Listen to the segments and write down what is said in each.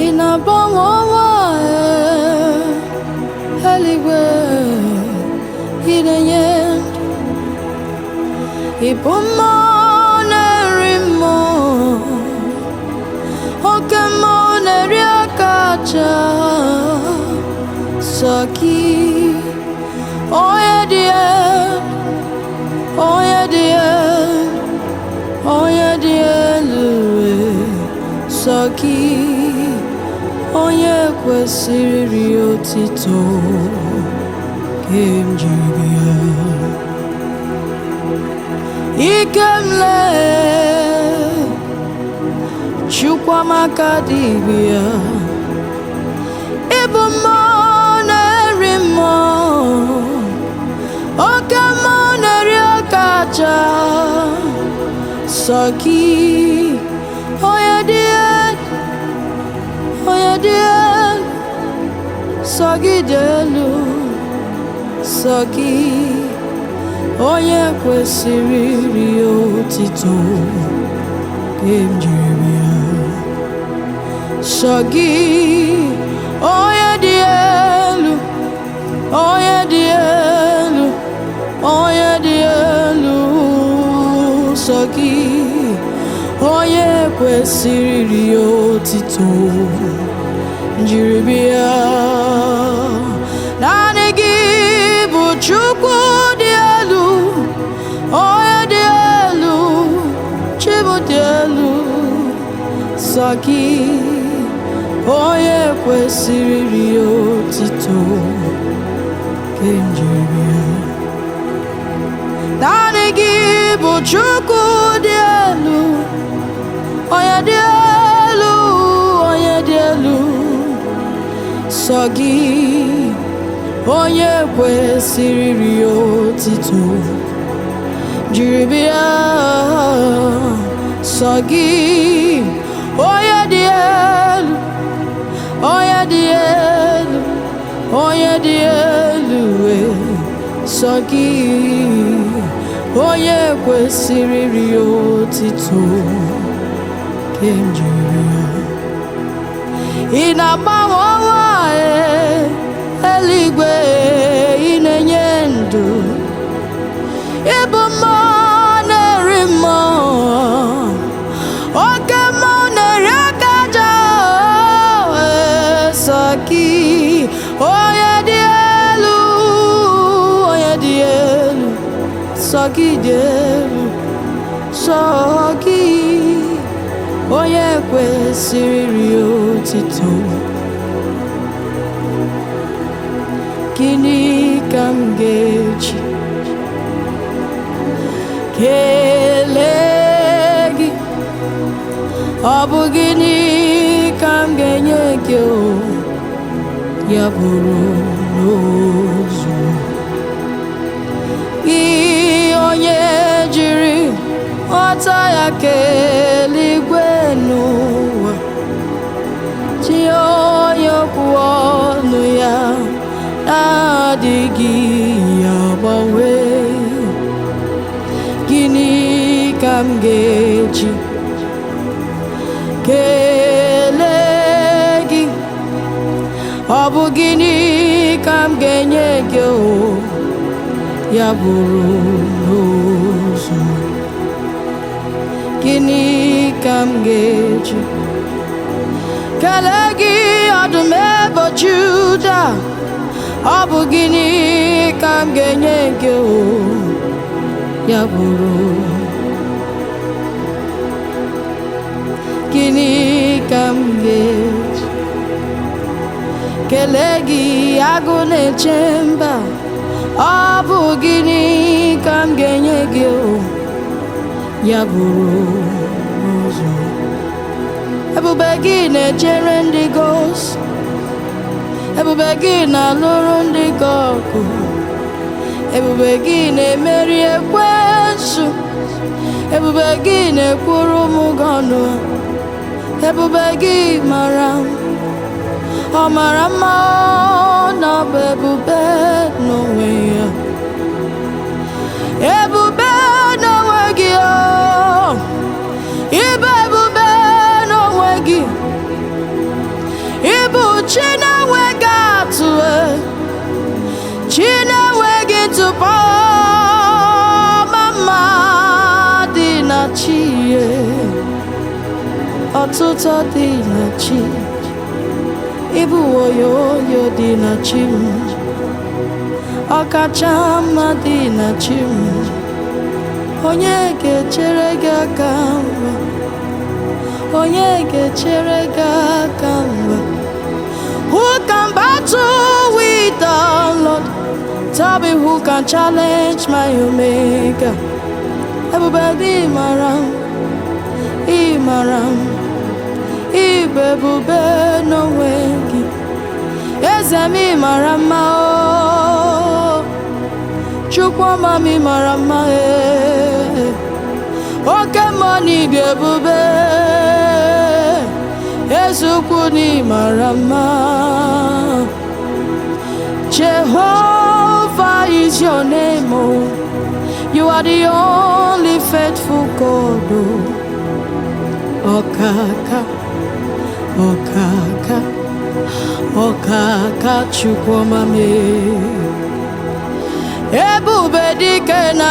Ị na-agbanwe ọnwa eluigwe, ị na-enye ndụ. Ị bụ mmụọ na-eri mmụọ, oke mmụọ na-eri akaja. Sọ gị, onye dị elu, onye dị elu, onye dị elu, sọ gị, onye kwesịrị otito ka m jiri bịa. Ike m lee, Chukwuamaka dibịa, ịbụ mmụọ na-eri mmụọ, oke mmụọ na-eri ọkacha. Sọ gị, onye dị elu, onye dị elu, sọ gị dị elu, sọ gị, onye kwesịrị iri otito ka m jiri bịa. Sọ gị, onye dị elu, onye dị elu, onye dị elu, sọ gị, onye kwesịrị iri otito jiri bịa. Naanị gị bụ Chukwu dị elu, onye dị elu, Chi bụ dị elu, sọ gị, onye kwesịrị iri otito ka m jiri bịa. Naanị gị bụ Chukwu dị elu, onye dị elu, onye dị elu, sọ gị, onye kwesịrị iri otito jiri bịa. Sọ gị, onye dị elu, onye dị elu, onye dị elu, sọ gị, onye kwesịrị iri otito ka m jiri bịa. Ị na-agbanwe ọnwa eluigwe, ị na-enye ndụ. Ịbụ mmụọ na-eri mmụọ, oke mmụọ na-eri akaja. Sọ gị, onye dị elu, onye dị elu, sọ gị dị elu, sọ gị, onye kwesịrị iri otito. Gịnị ka m ga-eji kelee gị? Ọ bụ gịnị ka m ga-enye gị o? Ya bụrụ n'ozu gị, onye jiri nghọta ya kelee igwe n'ụwa, chi onye okwu ọnụ ya na-adịghị agbanwe. Gịnị ka m ga-eji kelee gị? Ọ bụ gịnị ka m ga-enye gị o? Ya bụrụ n'ozu. Gịnị ka m ga-eji kelee gị, ọdụm ebo Juda? Ọ bụ gịnị ka m ga-enye gị o? Ya bụrụ. Gịnị ka m ga-eji kelee gị, agụ na-eche mba? Ọ bụ gịnị ka m ga-enye gị o? Ya bụrụ n'ụzọ. Ebube gị na-echere ndị gị, ebube gị na-alụrụ ndị gị ọgụ, ebube gị na-emeri ekwensu, ebube gị na-ekwuru ụmụ gị ọnụ, ebube gị mara, ọ mara mma, na ọ bụ ebube n'onwe ya, ebube n'onwe gị o. chi ọtụtụ dị na chi. Ịbụ oyoyo dị na chi m, ọkacha mma dị na chi m. Onye ga-echere gị aka mgba? Onye ga-echere gị aka mgba? Who can battle with the Lord? Tell me who can challenge my Omega? Ebube dị mara m, ị mara m, ịbụ ebube n'onwe gị. Eze m, ị mara mma o. Chukwuma m, ị mara mma e. Oke mmụọ na ịdị ebube. Eze ukwu na ị mara mma. Jehovah is your name, oh. You are the only faithful God, oh. Ọkaka, ọkaka, ọkaka Chukwuma m. Ebube dike na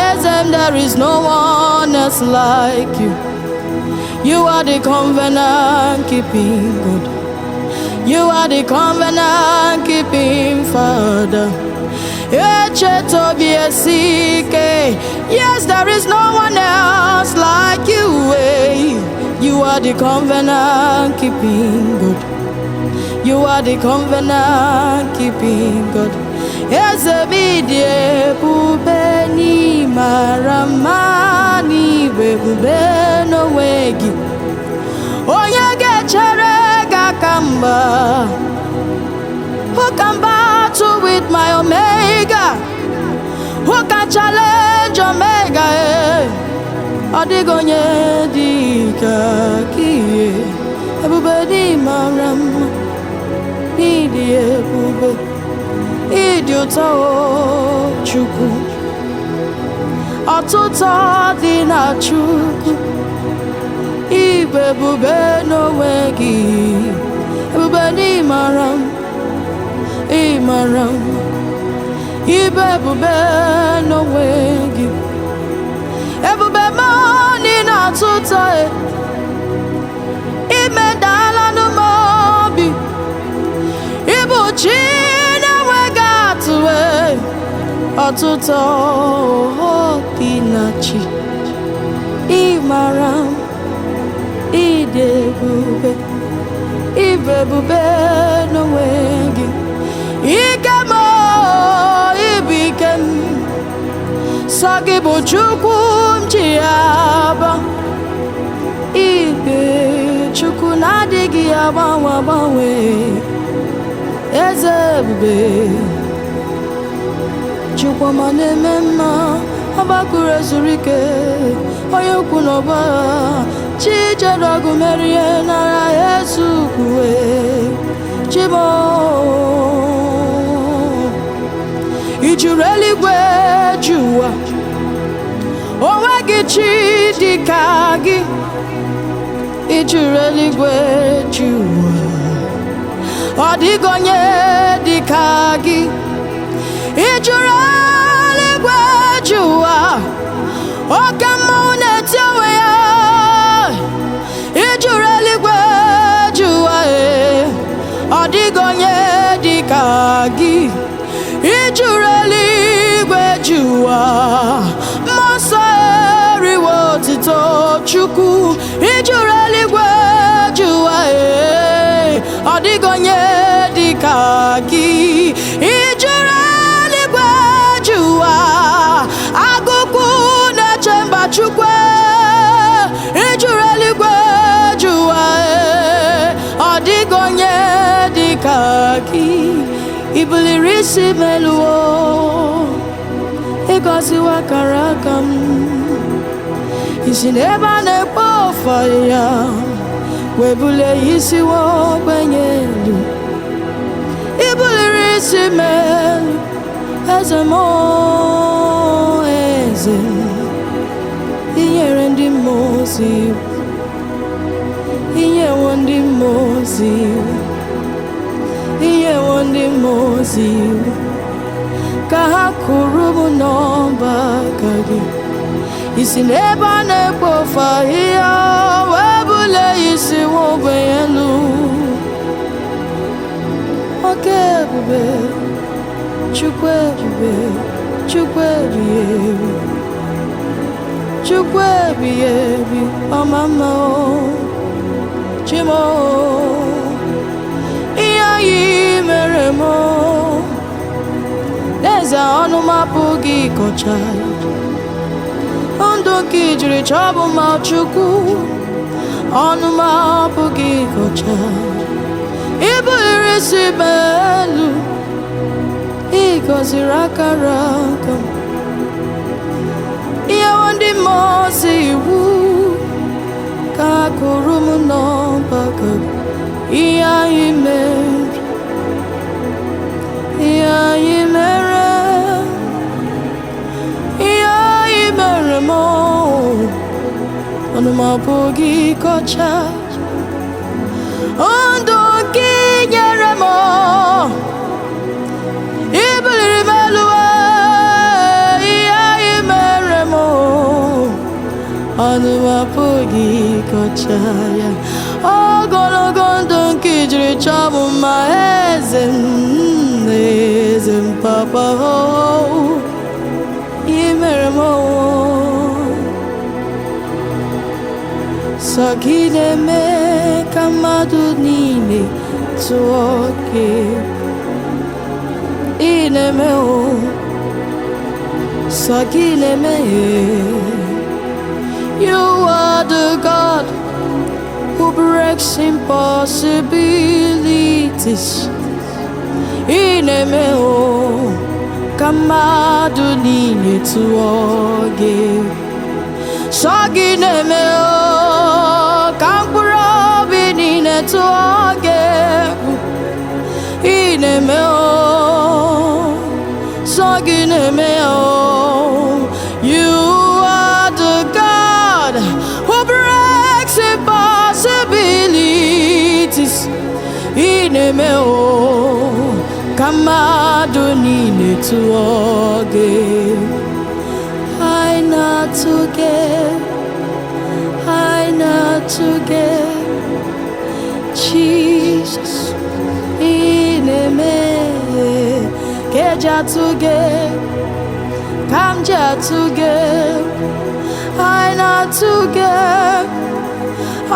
eze m, there is no one else like you. You are the covenant keeping God. You are the covenant keeping Father. Echetobiesike. Yes, there is no one else like you. Eh. You are the covenant keeping God. You are the covenant keeping God. Eze m dị ebube n'ịmara mma n'igwe ebube n'onwe gị. Onye ga-echere gị aka mgba? Who can battle with my Omega? Who can challenge Omega? Eh? Ọ dịghị onye dị ka gị. Ebube dị mara mma, ịdị ebube, ịdị ụtọ o Chukwu. Ọtụtụ dị na Chukwu, ịbụ ebube n'onwe gị. Ebube dị mara mma, ịmara mma, ịbụ ebube n'onwe gị. Ebube mọni na-atụ ụtọ e. Imedala n'ume obi, ịbụ chi na-enweghị atụ e. Ọtụtụ dị na chi, ịmara m, ịdị ebube, ịbụ ebube n'onwe gị. Ike m o, ịbụ ike m. Sọ gị bụ Chukwu m ji aba. Ibe Chukwu na-adịghị agbanwe agbanwe. Eze ebube, Chukwuma na-eme mma, ọgbakụrụ ezuru ike, onye ukwu n'ọgbọ, chi jere ọgụ merie n'agha Yesu kwue Chimo. I juru eluigwe ju ụwa, onwe gị chi dị ka gị. I juru eluigwe ju ụwa, ọ dịghị onye dị ka gị. I juru eluigwe ju ụwa, oke mmanwụ na-eti onwe ya. I juru eluigwe ju ụwa, ee, ọ dịghị onye dị ka gị. I juru eluigwe ju ụwa, mmụọ nsọ eriwo otito Chukwu. I juru eluigwe ju ụwa, ee, ọ dịghị onye dị ka gị. I juru eluigwe ju ụwa, agụkwu na-eche mba Chukwu. I juru eluigwe ju ụwa, ee, ọ dịghị onye dị ka gị. I buliri isi m elu o, ịgọziwa akara aka m. Isi n'ebe a na-ekpo ofe ya wee bulie isi nwa ogbenye elu. I buliri isi m elu, eze m o, eze m. I nyere ndị mmụọ ozi iwu, inyewo ndị mmụọ ozi iwu, inyewo ndị mmụọ ozi iwu ka ha kụrụ m n'ọba aka gị. Isi n'ebe a na-ekpofu ahịhịa wee bulie isi nwa ogbenye elu. Oke ebube, Chukwu ebube, Chukwu ebighị ebi, Chukwu ebighị ebi, ọma mma o, Chim o, ihe anyị mere m o, n'ezie ọnụ m apụghị ịkọcha ya. Ndụ nke i jiri chọọ bụ mma, Chukwu, ọnụ m apụghị ịkọcha. Ị buliri isi m elu, ị gọziri akara aka m. Inyewo ndị mmụọ ozi iwu ka ha kụrụ m n'ọgbakọ. Ihe anyị mere, ihe anyị mere, ihe anyị mere m, ọnụ m apụghị ịkọcha. Ndụ nke i nyere m, i buliri m elu, ihe anyị mere m, ọnụ m apụghị ịkọcha ya. Ogologo ndụ nke i jiri chọọ m mma, eze m, eze m, papa o, ihe mere m o. Sọ gị na-eme ka mmadụ niile tụọ gị. Ị na-eme o, sọ gị na-eme. You are the God who breaks impossibilities. Ị na-eme o ka mmadụ niile tụọ gị. Sọ gị na-eme o ka mkpụrụ obi niile tụọ gị egwu. Ị na-eme o, sọ gị na-eme o. You are the God who breaks impossibilities. Ị na-eme o ka mmadụ niile tụọ gị. Anyị na-atụ gị, anyị na-atụ gị, Jesus. Ị na-eme ka eji atụ gị, ka m ji atụ gị. Anyị na-atụ gị,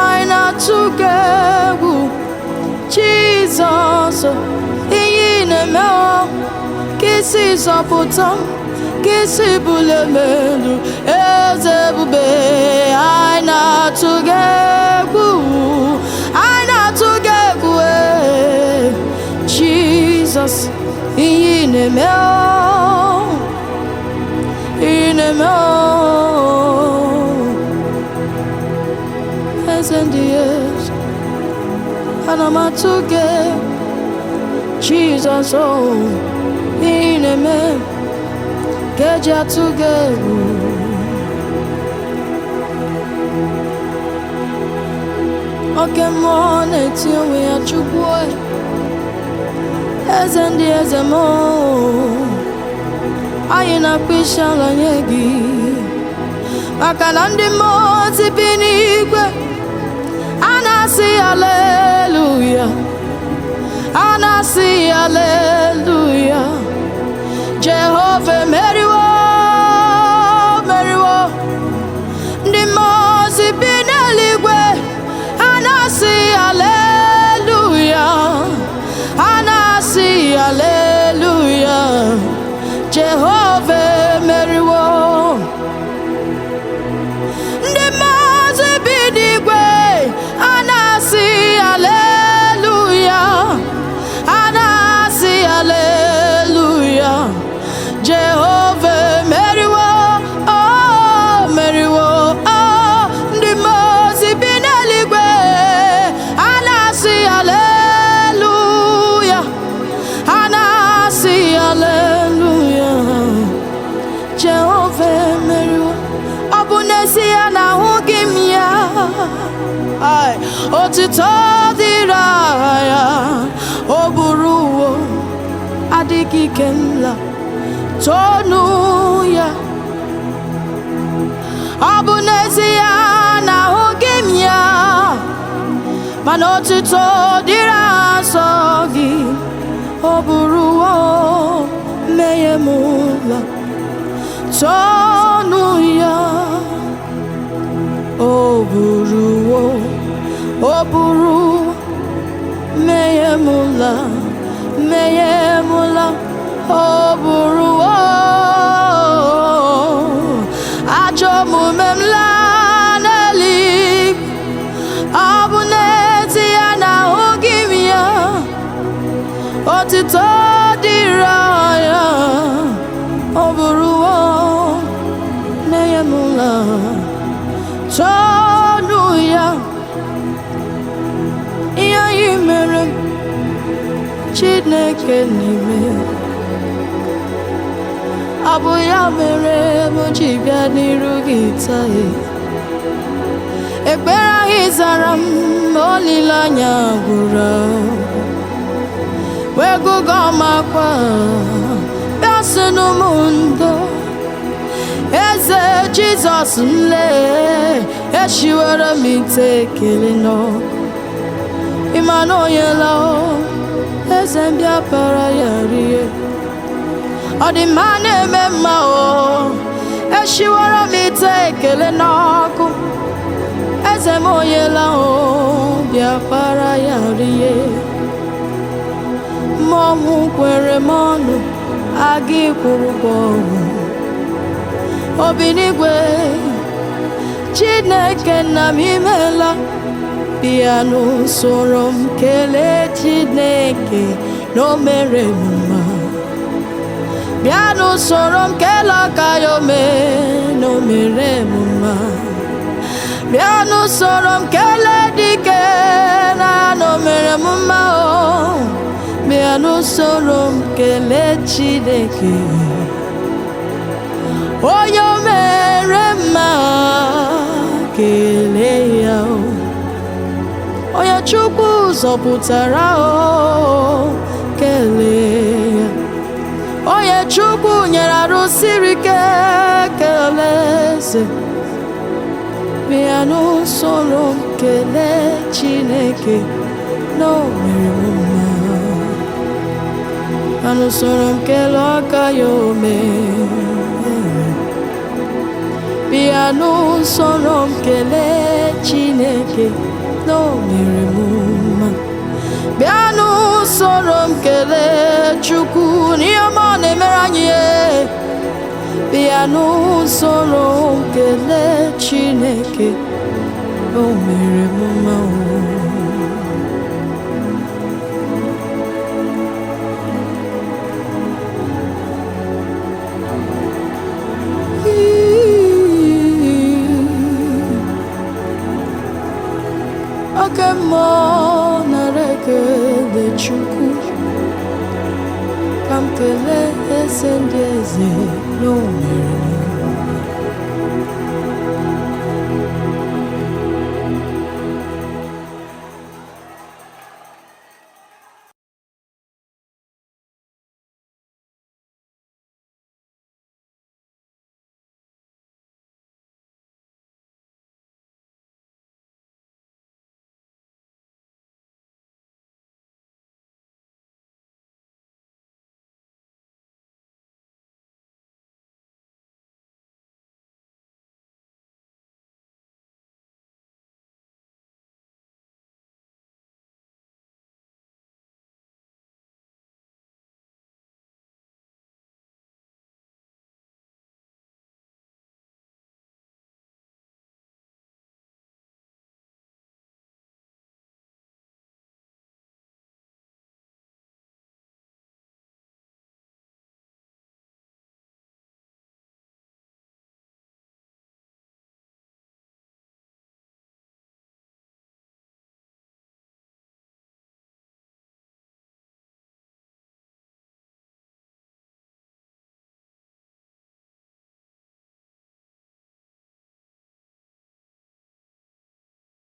anyị na-atụ gị egwu, Jizọs. Ihe ị na-eme o ka isi zọpụta m, ka isi bulie m elu, eze ebube. Anyị na-atụ gị egwu, anyị na-atụ gị egwu ee. Jizọs, ihe ị na-eme o, ị na-eme o, eze ndị eze, ana m atụ gị egwu, Jizọs o. Ị na-eme ka eji atụ gị egwu. Oke mmụọ na-eti onwe ya, Chukwu e, eze ndị eze m o, anyị na-akpọ isi ala nye gị, maka na ndị mmụọ ozi bi n'igwe a na-asị aleluya, a na-asị aleluya. Jehova emeriwo, meriwo. Ndị mmụọ ozi bi n'eluigwe a na-asị aleluya, a na-asị aleluya. Jehova emeriwo. Ndị mmụọ ozi bi n'igwe a na-asị aleluya, a na-asị aleluya. Jehova emeriwo, o meriwo o. Ndị mmụọ ozi bi n'eluigwe a na-asị aleluya, a na-asị aleluya. Jehova emeriwo. Ọ bụ n'ezie na ahụghị m ya. Ai, otuto dịrị aha ya. O buru uwo adịghị ike nla tonu ya. Ọ bụ n'ezie na ahụghị m ya, mana otuto dịrị asọ gị. Ọ bụrụwo mmehie m ụla, tọọnụ ya. O buruwo, o buru mmehie m ụla, mmehie m ụla, o buruwo ajọ omume m laa n'eluigwe. Ọ bụ n'ezie na ahụghị m ya, otuto dịrị ya. Ọ bụrụwo mmehie m ụla, tọọnụ ya. Ihe anyị mere m, Chineke n'ime, ọ bụ ya mere m ji bịa n'iru gị taa. Ekpere anyị zara m, olileanya gwụrụ, wee gụgọ m akwa, bịa sịnụ m ndo. Eze Jizọs m lee, eshiwere m ite ekele n'ọkụ. Ịma na onyela o, eze m bịa para ya rie. Ọ dị mma na-eme mma o, eshiwere m ite ekele n'ọkụ. Eze m onyela o, bịa para ya rie. Mmọnwụ kwere m ọnụ, aga ịkwụrụ ụgwọ ọnwụ. Obi n'igwe, Chineke nna m imela. Bịa n'usoro m kelee Chineke na o mere m mma. Bịa n'usoro m kelee ọka ya ome na o mere m mma. Bịa n'usoro m kelee dike na na o mere m mma o. Bịa n'usoro m kelee Chineke, onye o mere mma, kelee ya o. Onye Chukwu zọpụtara o, kelee ya. Onye Chukwu nyere arụ siri ike, kelee eze. Bịa n'usoro m kelee Chineke na o mere m mma. Bịa n'usoro m kelee ọka ya ome. Bịa n'usoro m kelee Chineke na o mere m mma. Bịa n'usoro m kelee Chukwu n'ihe ọma ọ na-emere anyị. Bịa n'usoro m kelee Chineke na o mere m mma o. Oke mmụọ nara ekele Chukwu, ka m kelee eze ndị eze na o mere m